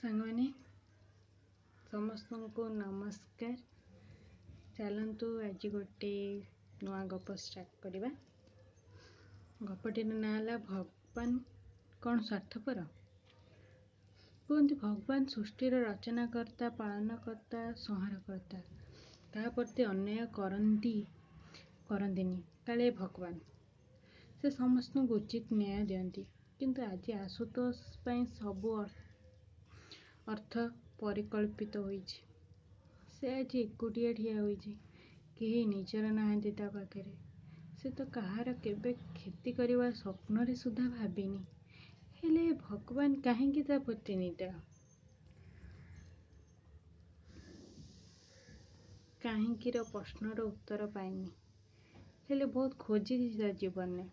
ସାଙ୍ଗମାନେ, ସମସ୍ତଙ୍କୁ ନମସ୍କାର। ଚାଲନ୍ତୁ ଆଜି ଗୋଟେ ନୂଆ ଗପ ଷ୍ଟାର୍ଟ କରିବା। ଗପଟିର ନାଁ ହେଲା ଭଗବାନ କ'ଣ ସ୍ୱାର୍ଥପର? କୁହନ୍ତି ଭଗବାନ ସୃଷ୍ଟିର ରଚନାକର୍ତ୍ତା, ପାଳନକର୍ତ୍ତା, ସଂହାରକର୍ତ୍ତା। କାହା ପ୍ରତି ଅନ୍ୟାୟ କରନ୍ତିନି କାଳେ ଭଗବାନ। ସେ ସମସ୍ତଙ୍କୁ ଉଚିତ ନ୍ୟାୟ ଦିଅନ୍ତି। କିନ୍ତୁ ଆଜି ଆଶୁତୋଷ ପାଇଁ ସବୁ ଅର୍ଥ ପରିକଳ୍ପିତ ହୋଇଛି। ସେ ଆଜି ଏକୁଟିଆ ଠିଆ ହୋଇଛି। କେହି ନିଜର ନାହାନ୍ତି ତା ପାଖରେ। ସେ ତ କାହାର କେବେ କ୍ଷତି କରିବା ସ୍ୱପ୍ନରେ ସୁଦ୍ଧା ଭାବିନି। ହେଲେ ଭଗବାନ କାହିଁକି ତା ପ୍ରତି ନିର୍ଦୟ? କାହିଁକିର ପ୍ରଶ୍ନର ଉତ୍ତର ପାଇନି। ହେଲେ ବହୁତ ଖୋଜିଛି ତା ଜୀବନରେ।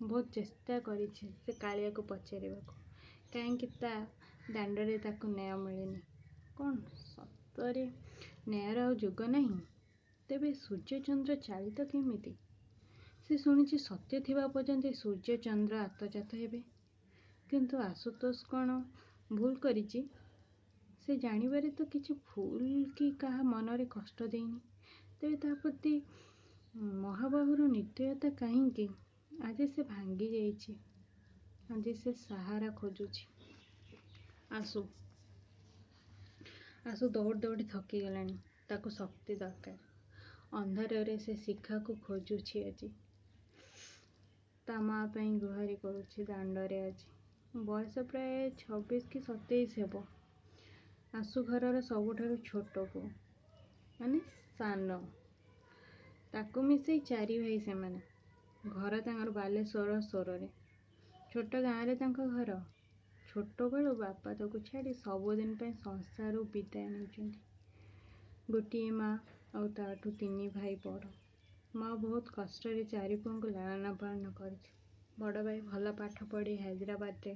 ବହୁତ ଚେଷ୍ଟା କରିଛି ସେ କାଳିଆକୁ ପଚାରିବାକୁ, କାହିଁକି ତା ଦାଣ୍ଡରେ ତାକୁ ନ୍ୟାୟ ମିଳେନି? କ'ଣ ସତରେ ନ୍ୟାୟର ଆଉ ଯୁଗ ନାହିଁ? ତେବେ ସୂର୍ଯ୍ୟଚନ୍ଦ୍ର ଚାଳିତ କେମିତି? ସେ ଶୁଣିଛି ସତ୍ୟ ଥିବା ପର୍ଯ୍ୟନ୍ତ ସୂର୍ଯ୍ୟଚନ୍ଦ୍ର ଆତଯାତ ହେବେ। କିନ୍ତୁ ଆଶୁତୋଷ କ'ଣ ଭୁଲ କରିଛି? ସେ ଜାଣିବାରେ ତ କିଛି ଭୁଲ କି କାହା ମନରେ କଷ୍ଟ ଦେଇନି। ତେବେ ତା ପ୍ରତି ମହାବାହୁର ନିର୍ଦ୍ଦୟତା କାହିଁକି? ଆଜି ସେ ଭାଙ୍ଗି ଯାଇଛି। ଆଜି ସେ ସାହାରା ଖୋଜୁଛି। ଆଶୁ ଆଶୁ ଦୌଡ଼ି ଦୌଡ଼ି ଥକିଗଲାଣି। ତାକୁ ଶକ୍ତି ଦରକାର। ଅନ୍ଧାରରେ ସେ ଶିଖାକୁ ଖୋଜୁଛି ଆଜି। ତା ମା ପାଇଁ ଗୁହାରି କରୁଛି ଦାଣ୍ଡରେ ଆଜି। ବୟସ ପ୍ରାୟ 26 କି 27 ହେବ। ଆଶୁ ଘରର ସବୁଠାରୁ ଛୋଟ ପୁଅ, ମାନେ ସାନ। ତାକୁ ମିଶେଇ ଚାରି ଭାଇ ସେମାନେ। ଘର ତାଙ୍କର ବାଲେଶ୍ୱର ସୋରରେ। ଛୋଟ ଗାଁରେ ତାଙ୍କ ଘର। ଛୋଟବେଳୁ ବାପା ତାକୁ ଛାଡ଼ି ସବୁଦିନ ପାଇଁ ସଂସାରରୁ ବିଦାୟ ନେଇଛନ୍ତି। ଗୋଟିଏ ମା ଆଉ ତାଠୁ ତିନି ଭାଇ ବଡ଼। ମା ବହୁତ କଷ୍ଟରେ ଚାରି ପୁଅଙ୍କୁ ଲାଳନ ପାଳନ କରିଛି। ବଡ଼ ଭାଇ ଭଲ ପାଠ ପଢ଼ି ହାଇଦ୍ରାବାଦରେ,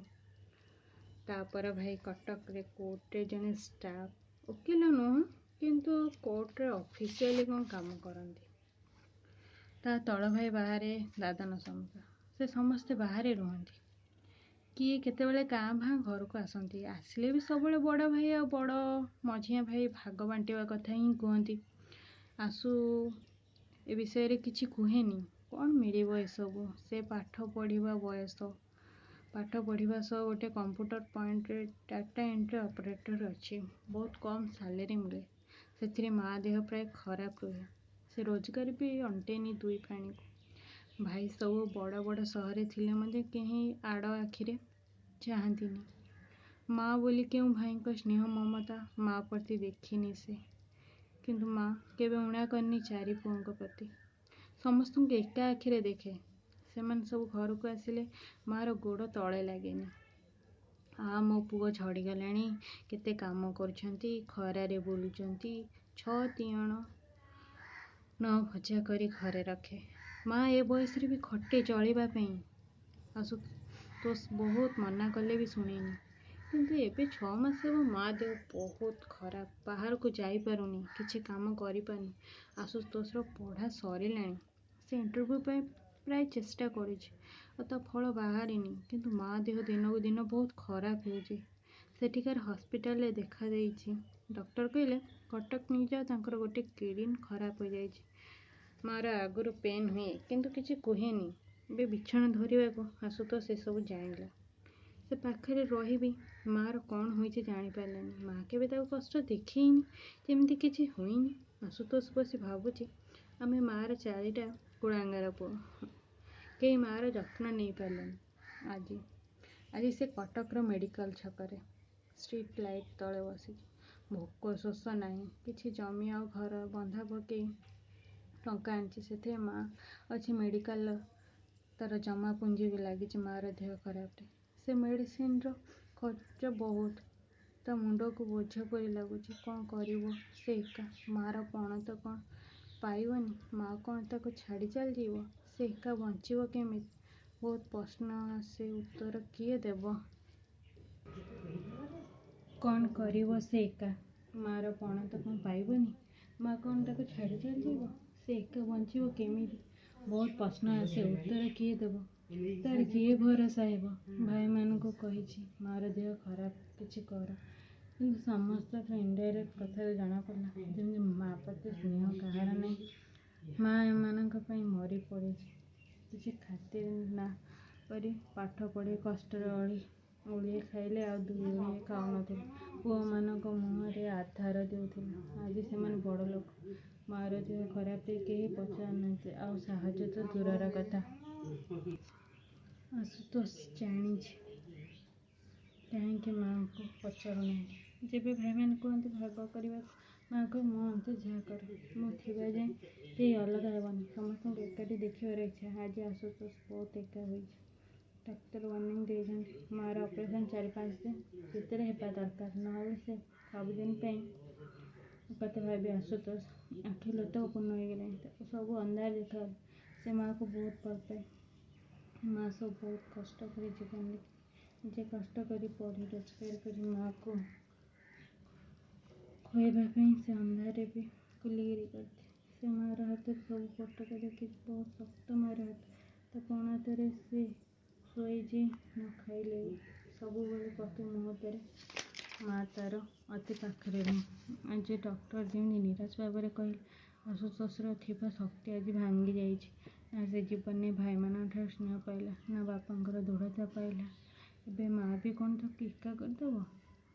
ତାପର ଭାଇ କଟକରେ କୋର୍ଟରେ ଜଣେ ଷ୍ଟାଫ୍, ଓକିଲ ନୁହଁ କିନ୍ତୁ କୋର୍ଟରେ ଅଫିସିଆଲି କ'ଣ କାମ କରନ୍ତି। ତା ତଳ ଭାଇ ବାହାରେ ଦାଦନ ଶ୍ରମିକ। ସେ ସମସ୍ତେ ବାହାରେ ରୁହନ୍ତି। କିଏ କେତେବେଳେ କାଁ ଭାଁ ଘରକୁ ଆସନ୍ତି। ଆସିଲେ ବି ସବୁବେଳେ ବଡ଼ ଭାଇ ଆଉ ବଡ଼ ମଝିଆ ଭାଇ ଭାଗ ବାଣ୍ଟିବା କଥା ହିଁ କୁହନ୍ତି। ଆଶୁ ଏ ବିଷୟରେ କିଛି କୁହେନି। କ'ଣ ମିଳିବ ଏସବୁ? ସେ ପାଠ ପଢ଼ିବା ବୟସ। ପାଠ ପଢ଼ିବା ସହ ଗୋଟେ କମ୍ପ୍ୟୁଟର ପଏଣ୍ଟରେ ଡାଟା ଏଣ୍ଟ୍ରି ଅପରେଟର ଅଛି। ବହୁତ କମ୍ ସାଲେରୀ ମିଳେ। ସେଥିରେ ମା ଦେହ ପ୍ରାୟ ଖରାପ ରୁହେ। ସେ ରୋଜଗାର ବି ଅଣ୍ଟେନି ଦୁଇ ପ୍ରାଣୀକୁ। ଭାଇ ସବୁ ବଡ଼ ବଡ଼ ସହରରେ ଥିଲେ ମଧ୍ୟ କେହି ଆଡ଼ ଆଖିରେ ଚାହାନ୍ତିନି। ମା ବୋଲି କେଉଁ ଭାଇଙ୍କ ସ୍ନେହ ମମତା ମା ପ୍ରତି ଦେଖିନି ସେ। କିନ୍ତୁ ମା କେବେ ଊଣା କରିନି ଚାରି ପୁଅଙ୍କ ପ୍ରତି। ସମସ୍ତଙ୍କୁ ଏକା ଆଖିରେ ଦେଖେ। ସେମାନେ ସବୁ ଘରକୁ ଆସିଲେ ମାଆର ଗୋଡ଼ ତଳେ ଲାଗେନି। ଆ ମୋ ପୁଅ ଝଡ଼ିଗଲାଣି, କେତେ କାମ କରୁଛନ୍ତି, ଖରାରେ ବୁଲୁଛନ୍ତି, ଛଅ ତିଅଣ ନ ଭଜା କରି ଘରେ ରଖେ। ମା ଏ ବୟସରେ ବି ଖଟେ ଚଳିବା ପାଇଁ। ଆଶୁତୋଷ ବହୁତ ମନା କଲେ ବି ଶୁଣେନି। କିନ୍ତୁ ଏବେ 6 ମାସ ହେବ ମା ଦେହ ବହୁତ ଖରାପ। ବାହାରକୁ ଯାଇପାରୁନି, କିଛି କାମ କରିପାରୁନି। ଆଶୁତୋଷର ପଢ଼ା ସରିଲାଣି। ସେ ଇଣ୍ଟରଭ୍ୟୁ ପାଇଁ ପ୍ରାୟ ଚେଷ୍ଟା କରୁଛି ଆଉ ତା ଫଳ ବାହାରିନି। କିନ୍ତୁ ମା ଦେହ ଦିନକୁ ଦିନ ବହୁତ ଖରାପ ହେଉଛି। ସେଠିକାର ହସ୍ପିଟାଲରେ ଦେଖାଦେଇଛି। ଡକ୍ଟର କହିଲେ କଟକ ନେଇଯାଅ, ତାଙ୍କର ଗୋଟେ କିଡ଼ନୀ ଖରାପ ହୋଇଯାଇଛି। ମାଆର ଆଗରୁ ପେନ୍ ହୁଏ କିନ୍ତୁ କିଛି କୁହେନି। ଏବେ ବିଛଣା ଧରିବାକୁ ଆଶୁତୋଷ ସେସବୁ ଜାଣିଲା। ସେ ପାଖରେ ରହିବି ମାଆର କ'ଣ ହୋଇଛି ଜାଣିପାରିଲାନି। ମା କେବେ ତାକୁ କଷ୍ଟ ଦେଖେଇନି, ଯେମିତି କିଛି ହୋଇନି। ଆଶୁତୋଷ ବସି ଭାବୁଛି, ଆମେ ମାଆର ଚାରିଟା କୁଳାଙ୍ଗାର ପୁଅ, କେହି ମାଆର ଯତ୍ନ ନେଇପାରିଲେନି। ଆଜି ଆଜି ସେ କଟକର ମେଡ଼ିକାଲ ଛକରେ ଷ୍ଟ୍ରିଟ୍ ଲାଇଟ୍ ତଳେ ବସିଛି। ଭୋକ ଶୋଷ ନାହିଁ। କିଛି ଜମି ଆଉ ଘର ବନ୍ଧା ପକେଇ ଟଙ୍କା ଆଣିଛି। ସେଥିରେ ମା ଅଛି ମେଡ଼ିକାଲ। ତାର ଜମା ପୁଞ୍ଜି ବି ଲାଗିଛି ମାଆର ଦେହ ଖରାପରେ। ସେ ମେଡ଼ିସିନର ଖର୍ଚ୍ଚ ବହୁତ। ତା ମୁଣ୍ଡକୁ ବୋଝ ପରି ଲାଗୁଛି। କ'ଣ କରିବ ସେ ଏକା? ମାଆର ପଣତ କ'ଣ ପାଇବନି? ମା କ'ଣ ତାକୁ ଛାଡ଼ି ଚାଲିଯିବ? ସେ ଏକା ବଞ୍ଚିବ କେମିତି? ବହୁତ ପ୍ରଶ୍ନ ଆସେ, ଉତ୍ତର କିଏ ଦେବ? କ'ଣ କରିବ ସେ ଏକା? ମାଆର ପଣତ କ'ଣ ପାଇବନି? ମା କ'ଣ ତାକୁ ଛାଡ଼ି ଚାଲିଯିବ? ସେ ଏକା ବଞ୍ଚିବ କେମିତି? ବହୁତ ପ୍ରଶ୍ନ ଆସେ, ଉତ୍ତର କିଏ ଦେବ? ତାର କିଏ ଭରସା ହେବ? ଭାଇମାନଙ୍କୁ କହିଛି ମାଆର ଦେହ ଖରାପ, କିଛି କର। କିନ୍ତୁ ସମସ୍ତଙ୍କ ଇନଡାଇରେକ୍ଟ କଥାରୁ ଜଣାପଡ଼ିଲା ଯେମିତି ମା' ପ୍ରତି ସ୍ନେହ କାହାର ନାହିଁ। ମା' ଏମାନଙ୍କ ପାଇଁ ମରି ପଡ଼ିଛି। କିଛି ଖାତିର ନା କରି ପାଠ ପଢ଼ି କଷ୍ଟରେ ଓଳିଏ ଖାଇଲେ ଆଉ ଦୁଇ ଓଳିଏ ଖାଉନଥିଲେ। ପୁଅମାନଙ୍କ ମୁହଁରେ ଆଧାର ଦେଉଥିଲେ। ଆଜି ସେମାନେ ବଡ଼ଲୋକ। ମା'ର ଦେହ ଖରାପରେ କେହି ପଚାରୁନାହାନ୍ତି, ଆଉ ସାହାଯ୍ୟ ତ ଦୂରର କଥା। ଆଶୁତୋଷ ଜାଣିଛି କାହିଁକି ମା'କୁ ପଚାରୁନାହାନ୍ତି। ଯେବେ ଭାଇମାନେ କୁହନ୍ତି ଭାଗ କରିବାକୁ, ମା' କୁହେ, ମୋ ଅନୁସାରେ ଯାହା କର। ମୁଁ ଥିବା ଯାଏ କେହି ଅଲଗା ହେବନି। ସମସ୍ତଙ୍କୁ ଏକାଠି ଦେଖିବାର ଇଚ୍ଛା। ଆଜି ଆଶୁତୋଷ ବହୁତ ଏକା ହୋଇଛି। ଡାକ୍ତର ୱାର୍ଣ୍ଣିଂ ଦେଇଛନ୍ତି, ମା'ର ଅପରେସନ୍ 4-5 ଦିନ ଭିତରେ ହେବା ଦରକାର। ନ ହେଲେ ସେ ସବୁଦିନ ପାଇଁ। ଏକଥା ଭାବି ଆଶୁତୋଷ ଆଖି ଲୋତକ ପୂର୍ଣ୍ଣ ହୋଇଗଲାଣି। ତାକୁ ସବୁ ଅନ୍ଧାର ଦେଖାଗଲା। ସେ ମା'କୁ ବହୁତ ଭଲ ପାଏ। ମା' ସବୁ ବହୁତ କଷ୍ଟ କରି ଜୀବନ ଦେଖିଛି। ନିଜେ କଷ୍ଟ କରି ପଢ଼ି ରୋଜଗାର କରି ମା'କୁ ଖୁଆଇବା ପାଇଁ ସେ ଅନ୍ଧାରରେ ବି କୁଲିଗିରି କରିଛି। ସେ ମା'ର ହାତରେ ସବୁ ଫୋଟକା ଦେଖିଛି। ବହୁତ ଶକ୍ତ ମା'ର ହାତ। ତା ପଣତରେ ସେ ଶୋଇଛି, ନ ଖାଇଲେ ବି। ସବୁବେଳେ ପ୍ରତି ମୁହୂର୍ତ୍ତରେ ମା' ତା'ର ଅତି ପାଖରେ ରୁହେ। ଆଜି ଡକ୍ଟର ଯେମିତି ନିରାଶ ଭାବରେ କହିଲେ, ଆଶୁତୋଷର ଥିବା ଶକ୍ତି ଆଜି ଭାଙ୍ଗି ଯାଇଛି। ନା ସେ ଜୀବନରେ ଭାଇମାନଙ୍କଠାରୁ ସ୍ନେହ ପାଇଲା, ନା ବାପାଙ୍କର ଦୃଢ଼ତା ପାଇଲା। ଏବେ ମା' ବି କ'ଣ ତାକୁ ଏକା କରିଦେବ?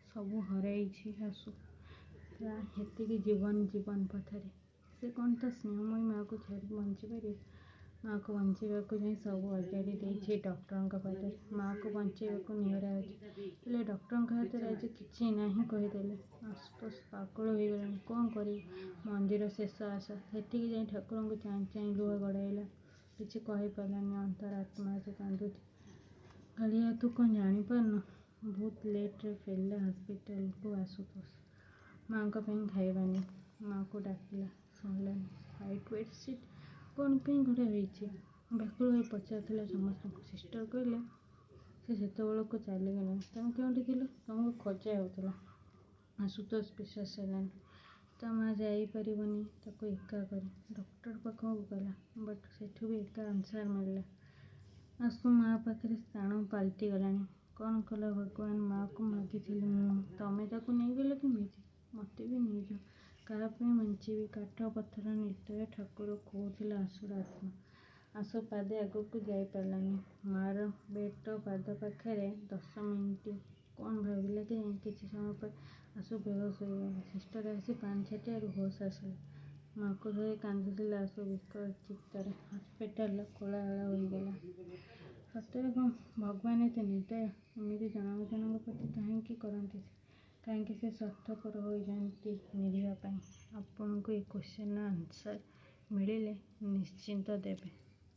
ସବୁ ହରାଇଛି ଆଶୁ। ତା ହେତିକି ଜୀବନ ଜୀବନ ପଥରେ। ସେ କ'ଣ ତା ସ୍ନେହମୟୀ ମା'କୁ ଛାଡ଼ି ବଞ୍ଚିପାରିବ? ମା'କୁ ବଞ୍ଚେଇବାକୁ ଯାଇ ସବୁ ଅଜାଡ଼ି ଦେଇଛି ଡକ୍ଟରଙ୍କ ପାଦରେ। ମା'କୁ ବଞ୍ଚେଇବାକୁ ନେହୁରା ହେଉଛି। ହେଲେ ଡକ୍ଟରଙ୍କ ହାତରେ ଆଜି କିଛି ନାହିଁ କହିଦେଲେ। ଆଶୁତୋଷ ପାଗଳ ହୋଇଗଲାଣି। କ'ଣ କରିବ? ମନ୍ଦିର ଶେଷ ଆଶା। ସେଠିକି ଯାଇ ଠାକୁରଙ୍କୁ ଚାହିଁ ଚାହିଁ ଲୁହ ଗଡ଼ାଇଲା। କିଛି କହିପାରିଲାନି। ଅନ୍ତର ଆତ୍ମା ଆଜି କାନ୍ଦୁଛି। କାଳିଆ, ତୁ କ'ଣ ଜାଣିପାରୁନୁ? ବହୁତ ଲେଟ୍‌ରେ ଫେରିଲା ହସ୍ପିଟାଲକୁ ଆଶୁତୋଷ। ମା'ଙ୍କ ପାଇଁ ଖାଇବା ନେଇ। ମା'କୁ ଡାକିଲା, ଶୁଣିଲାନି। ହ୍ୱାଇଟ୍ ବେଡ୍‌ସିଟ୍ କ'ଣ ପାଇଁ ଘୋଡ଼ା ହୋଇଛି? ବ୍ୟାକୁଳ ହୋଇ ପଚାରୁଥିଲା ସମସ୍ତଙ୍କୁ। ସିଷ୍ଟର କହିଲେ, ସେ ସେତେବେଳକୁ ଚାଲିଗଲେଣି। ତମେ କେଉଁଠି ଥିଲ? ତମକୁ ଖୋଜା ହେଉଥିଲା। ଆଶୁତୋଷ ବିଶ୍ୱାସ ହେଲାନି। ତା ମା' ଯାଇପାରିବନି ତାକୁ ଏକା କରି। ଡକ୍ଟର ପାଖକୁ ଗଲା। ବଟ୍ ସେଠୁ ବି ଏକା ଆନ୍ସର୍ ମିଳିଲା। ଆଶୁ ମା' ପାଖରେ ସ୍ଥାଣୁ ପାଲଟିଗଲାଣି। କ'ଣ କଲ ଭଗବାନ? ମା'କୁ ମାଗିଥିଲି ମୁଁ, ତମେ ତାକୁ ନେଇଗଲ କେମିତି? ମୋତେ ବି ନେଇଯାଅ। କାହା ପାଇଁ ବଞ୍ଚିବି? କାଠ ପଥର ନିର୍ଦ୍ଦୟ ଠାକୁର, କହୁଥିଲା ଆଶୁର ଆତ୍ମା। ଆଶୁ ପାଦେ ଆଗକୁ ଯାଇପାରିଲାନି। ମା'ର ବେଡ୍‌ର ପାଦ ପାଖରେ 10 ମିନିଟ୍ କ'ଣ ଭାବିଲା କେଜାଣି, କିଛି ସମୟ ପରେ ଆଶୁ ବେହୋସ ହୋଇଗଲା। ସିଷ୍ଟର ଆସି ପାଣି ଛାଟିବାରୁ ହୋସ୍ ଆସିଲା। ମା'କୁ ଧରି କାନ୍ଦୁଥିଲା ଆଶୁ ବିକଳ ଚିତ୍କାରରେ ହସ୍ପିଟାଲର କୋଳାହଳ ହୋଇଗଲା। ସତରେ କ'ଣ ଭଗବାନ ଏତେ ନିର୍ଦ୍ଦୟ? ଏମିତି ଜଣ ଜଣଙ୍କ ପ୍ରତି କାହିଁକି କରନ୍ତି ସେ? କାହିଁକି ସେ ସ୍ୱାର୍ଥପର ହୋଇଯାଆନ୍ତି ନିରୀହ ପାଇଁ? ଆପଣଙ୍କୁ ଏ କ୍ୱେଶ୍ଚନ୍‌ର ଆନ୍ସର୍ ମିଳିଲେ ନିଶ୍ଚିତ ଦେବେ।